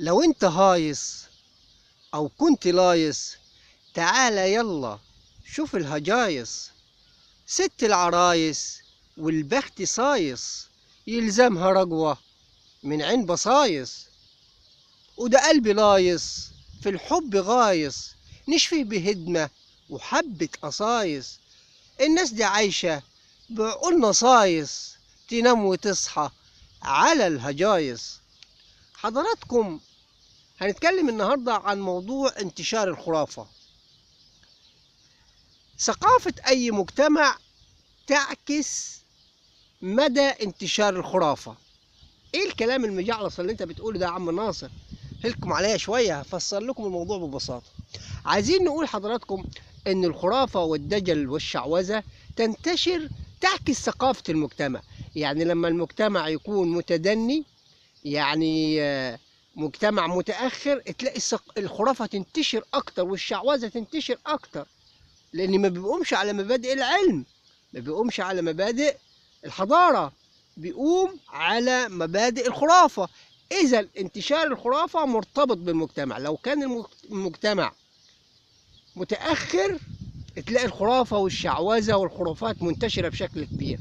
لو انت هايص او كنت لايص تعالى يلا شوف الهجايص، ست العرايس والبخت صايص، يلزمها رجوة من عين بصايص، وده قلبي لايص في الحب غايص، نشفيه بهدمة وحبة قصايص. الناس دي عايشة بعقول نصايص، تنام وتصحى على الهجايص. حضراتكم هنتكلم النهاردة عن موضوع انتشار الخرافة. ثقافة أي مجتمع تعكس مدى انتشار الخرافة. إيه الكلام المجعلص اللي أنت بتقوله ده يا عم ناصر؟ هلكم عليا شوية، هفسر لكم الموضوع ببساطة. عايزين نقول حضراتكم إن الخرافة والدجل والشعوذة تنتشر تعكس ثقافة المجتمع. يعني لما المجتمع يكون متدني، يعني مجتمع متأخر، تلاقي الخرافة تنتشر أكتر والشعوذة تنتشر أكتر، لأن ما بيقومش على مبادئ العلم، ما بيقومش على مبادئ الحضارة، بيقوم على مبادئ الخرافة. إذا انتشار الخرافة مرتبط بالمجتمع. لو كان المجتمع متأخر تلاقي الخرافة والشعوذة والخرافات منتشرة بشكل كبير.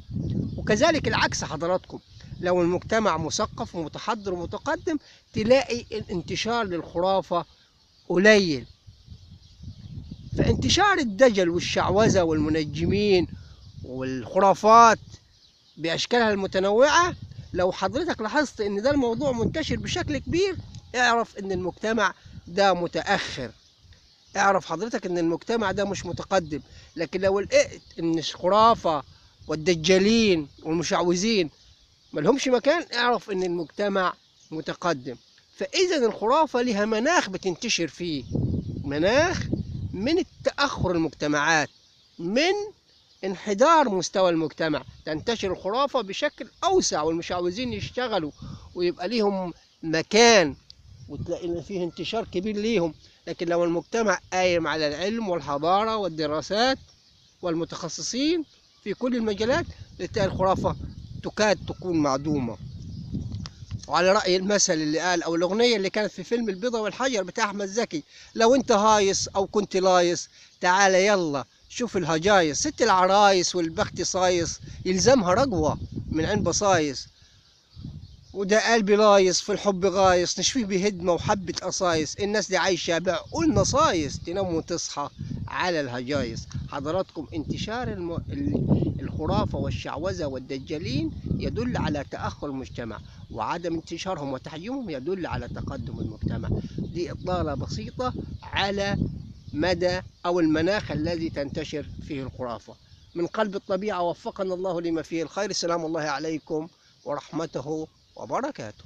وكذلك العكس حضراتكم، لو المجتمع مثقف ومتحضر ومتقدم تلاقي الانتشار للخرافة قليل. فانتشار الدجل والشعوذة والمنجمين والخرافات بأشكالها المتنوعة، لو حضرتك لاحظت ان ده الموضوع منتشر بشكل كبير، اعرف ان المجتمع ده متأخر، اعرف حضرتك ان المجتمع ده مش متقدم. لكن لو لقيت ان الخرافة والدجالين والمشعوذين ملهمش مكان، اعرف ان المجتمع متقدم. فاذا الخرافة لها مناخ بتنتشر فيه، مناخ من التأخر المجتمعات، من انحدار مستوى المجتمع، تنتشر الخرافة بشكل أوسع والمشعوذين يشتغلوا ويبقى ليهم مكان، وتلاقي إن فيه انتشار كبير ليهم. لكن لو المجتمع قايم على العلم والحضارة والدراسات والمتخصصين في كل المجالات، تلاقي الخرافة تكاد تكون معدومة. وعلى رأي المثل اللي قال أو الأغنية اللي كانت في فيلم البيضة والحجر بتاع أحمد زكي، لو أنت هايص أو كنت لايص تعالى يلا شوف الهجايص، ست العرايس والبخت صايص، يلزمها رجوة من عين بصايص، وده قلبي لايص في الحب غايص، نشفيه بهدمة وحبة قصايص. الناس دي عايشة بعقول نصايص، تنام وتصحى على الهجايص. حضراتكم انتشار الخرافة والشعوذة والدجالين يدل على تأخر المجتمع، وعدم انتشارهم وتحجيمهم يدل على تقدم المجتمع. دي إطلالة بسيطة على مدى أو المناخ الذي تنتشر فيه الخرافة. من قلب الطبيعة وفقنا الله لما فيه الخير. سلام الله عليكم ورحمته وبركاته.